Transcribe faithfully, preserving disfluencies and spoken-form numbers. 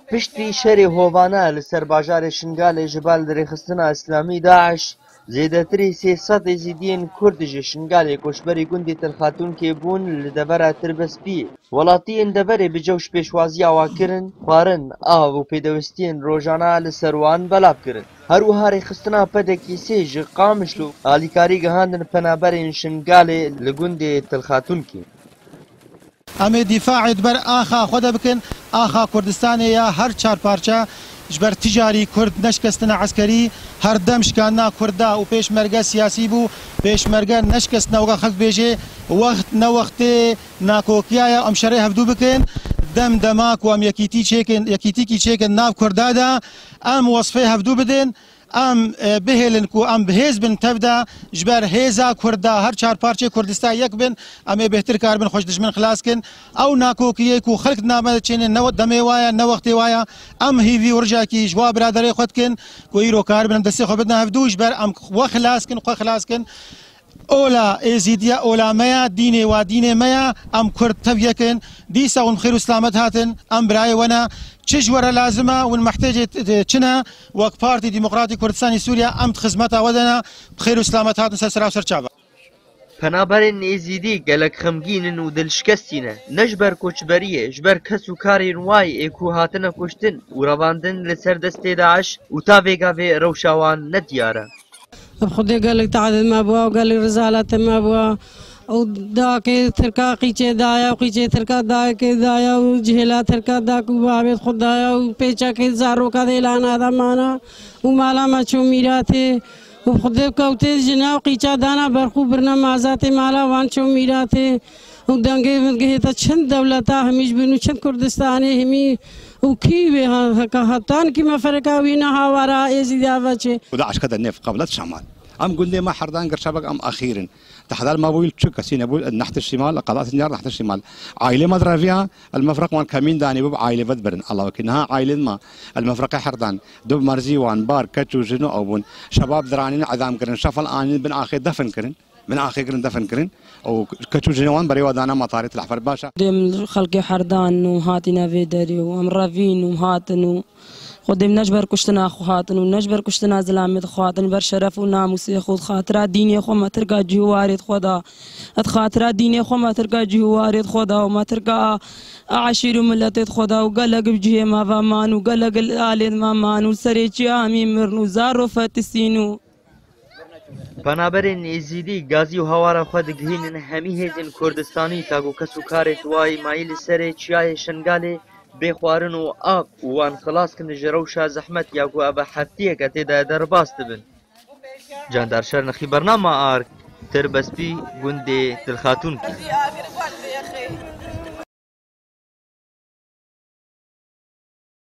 Piştî şerê hovane li ser bajarê Şingalê ji ber li rêxistina Îslamî DAIŞ, zêdetirî sê sed Êzîdiyên Kurd ji Şingalê koçberî gundê Til Xatûnkê bûn li devera Tirbespiyê. Welatiyên deverê bi cewş pêşwaziya wan kirin, xwarin, av û pêdewistiyên rojana li ser wan belav kirin. Her wiha rêxistina P D K sê ji Qamişlo alîkarî gihandin penaberên Şingalê li gundê Til Xatûnkê. Em ê dîfaê di ber axa xwe de bikin, axa Kurdistanê ya her çar parça, ji ber ticarî Kurd neşkestine eskerî, her dem şikandina Kurda û pêşmerge siyasî bû, pêşmerge neşkestine weka xelk bêjê, wext ne wextê nakokiya ye, em şerê hevdû bikin, dem dema ku em yekîtî çêkin, yekîtîkî çêkin nav Kurda de, em wesfê hevdû bidin. Em, e, bihêlin ku em bi hêz bin tev de, ji ber hêza Kurda her çar parçeyê Kurdistan yek bin, em ê bêhtir karibin xwe ji dijmin xilas kin. Ew nakokiyê ku xelk di nava me de çêne ne we-, demê wa ye, ne wextê wa ye. Em hîvî û rijekî ji wa biraderê xwe dikin ku îro karibin em destê xwe bidin hevdû, ji ber em we xilas kin, xwe xilas kin. Ola Êzîdiya ola me ya, dînê wa dînê me ya, em Kurd tev yek in. Dîsa hûn bi xêr û silamet hatin, em birayê we ne. Çi ji we re lazim e, hûn mehtêcê t-, t-, çi ne? Wek Partî Demokratî Kurdistanî Sûriye em di xizmeta we de ne. Bi xêr û silamet hatin ser sera û ser çava. Penaberên Êzîdî gelek xemgîn in û dilşikestî ne. Ne ji ber koçberiyê, ji ber kes û karên wayî ê ku hatine kuştin û revandin li ser destê DAIŞ û ta vê gavê rewşa wan ne diyar e. Bi Xwedê gelek tehdid me bûa û gelek rizaletê me bûa. Û dayakê Tirka qîçê daye û qîçê Tirka dayakê daye û cihêla Tirka dak û bavê xwe daye û pêçekê zaroka dê lana da mana û mala me çû mîratê. Û bi Xwedê kewtê ji nav qîça dana berxû birine mazatê mala wan çû mîratê. Û dengê min gihêta çend dewleta hemî ji bin û çend Kurdistanê hemî û kî wê ha-, heka hetan kî me fereka wî ne hawara Êzîdiya veçê. Û DAIŞ kete nêv qewlet Şemal. Em gundê me Herdan Girşebek em axîr in. Tehdar me bû çi kesî nebû, nehtir şîmal, qedat niyar nehtir şîmal. Aîlê me direviya, el mefreq wan kemîn danî bû, aîlê ve dibirin. Allah wekî niha aîlên me, el mefreqê Herdan, du merzî wan, bar, keç û jin û ew bûn. Şebab diranîn, edam kirin, şefal anîn, bin axê defin kirin. Min axê kirin defin kirin û keç û jinê wan berê wa dana matarê tilahfer baş e. Dem xelkê Herdan û hatîne vê derê û em revîn û hatin û Xwedê ne ji ber kuştina xwe hatin û ne ji ber kuştina zilamê xwe hatin, ber şeref û namûsê xwe, xatira dînê xwe me tirka cî û warê xwe da. Xatira dînê xwe me tirka cî û warê xwe da û me tirka a, a eşîr û miletê xwe da û gelek bi cihê me ve man û gelek li alên me man û serê çiya hemî mirin û zar û fetisîn û Penaberên Êzîdî gazî û hawara xwe digihînin hemî hêzên Kurdistanî, ta ku kes û karê di wayî mayî li serê çiyayê Şingalê bê xwarin û av û wan xilas kin ji rewşa zehmet ya ku eve heftiyeke tê de derbas dibin. Candar Şernexî, bernama Ark, Tirbespî, gundê Tilxatûnkî.